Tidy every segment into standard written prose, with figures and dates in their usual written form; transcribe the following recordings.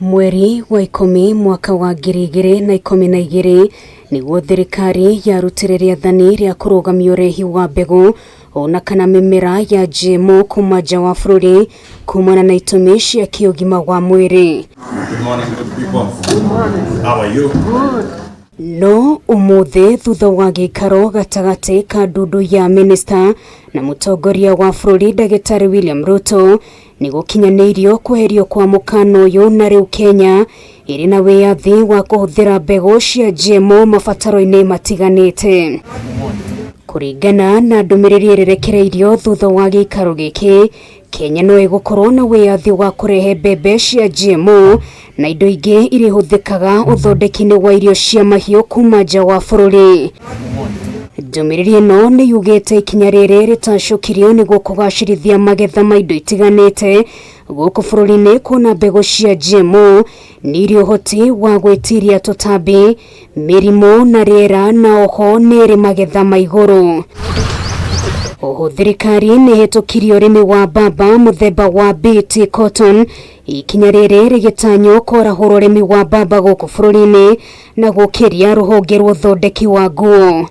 Mweri wa ikũmi mwaka wa 2012 nĩguo thirikari yarutire rĩathani rĩa kũrũgamia ũrehi wa mbegũ ona kana mĩmera ya GMO kuma nja wa bũrũri kumana na itũmi cia kĩũgima wa mwĩrĩ. Good morning, good people. Good morning. How are you? Good. No ũmũthĩ thutha wa gĩikaro gatagatĩ ka ndundu ya minista na mũtongoria wa bũrũri ndagĩtarĩ William Ruto nĩ gũkinyanĩirio kweherio kwa mũkana ũyũ na rĩu Kenya ĩrĩ na wĩyathi wa kũhũthĩra mbegũ cia GMO mabataro-inĩ matiganĩte. Kũringana na ndũmĩrĩri ĩrerekereirio thutha wa gĩikaro gĩkĩ, Kenya no ĩgũkorwo na wĩyathi wa kũrehe mbembe cia GMO na indo ingĩ iria ihũthĩkaga ũthondeki-inĩ wa irio cia mahiũ kuma nja wa bũrũri. Ndũmĩrĩri ĩno nĩ yugĩte ikinya rĩrĩ rĩtacũkirio nĩguo kũgacĩrithia magetha ma indo itiganĩte gũkũ bũrũri-inĩ kuona mbegũ cia GMO nĩ irĩ ũhoti wa gwĩtiria tũtambi, mĩrimũ na rĩera na oho nĩ ĩrĩ magetha ma igũrũ. Oho thirikari nĩ ĩhĩtũkirie ũrĩmi wa mbamba mũthemba wa BT cotton, ikinya rĩrĩ rĩgĩtanywo kwarahũra ũrĩmi wa mbamba gũkũ bũrũri-inĩ na gũkĩria rũhonge rwa ũthondeki wa nguo.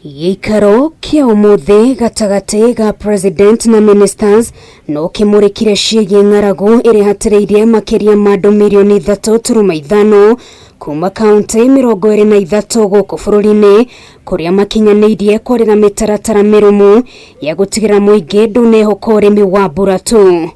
Gĩikaro kĩa ũmũthĩ gatagatĩ ga president na ministers no kĩmũrĩkire ciĩgiĩ ng'aragu ĩrĩa ĩhatĩrĩirie makĩria ma andũ mirioni 3.5 kuma kaunti 23 gũkũ bũrũri-inĩ kũrĩa makinyanĩirie kwarĩra mĩtaratara mĩrũmu ya gũtigĩrĩra mũingĩ ndũnehoka ũrĩmi wa mbura tu.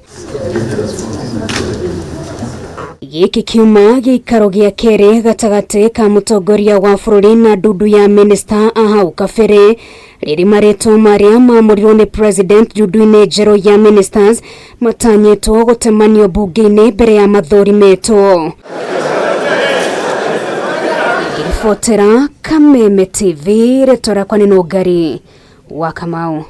Gĩkĩ kiuma gĩikaro gĩa kerĩ gatagatĩ ka mũtongoria wa bũrũri na ndundu ya minista a hau kabere rĩrĩ marĩtwa marĩa maamũrirwo nĩ president ndundu-inĩ njerũ ya ministers matanyĩtwo gũtemanio mbunge-inĩ mbere ya mathuri metwo. Ngĩribotera Kameme TV, rĩtwa rĩakwa nĩ Nũngari wa Kamau.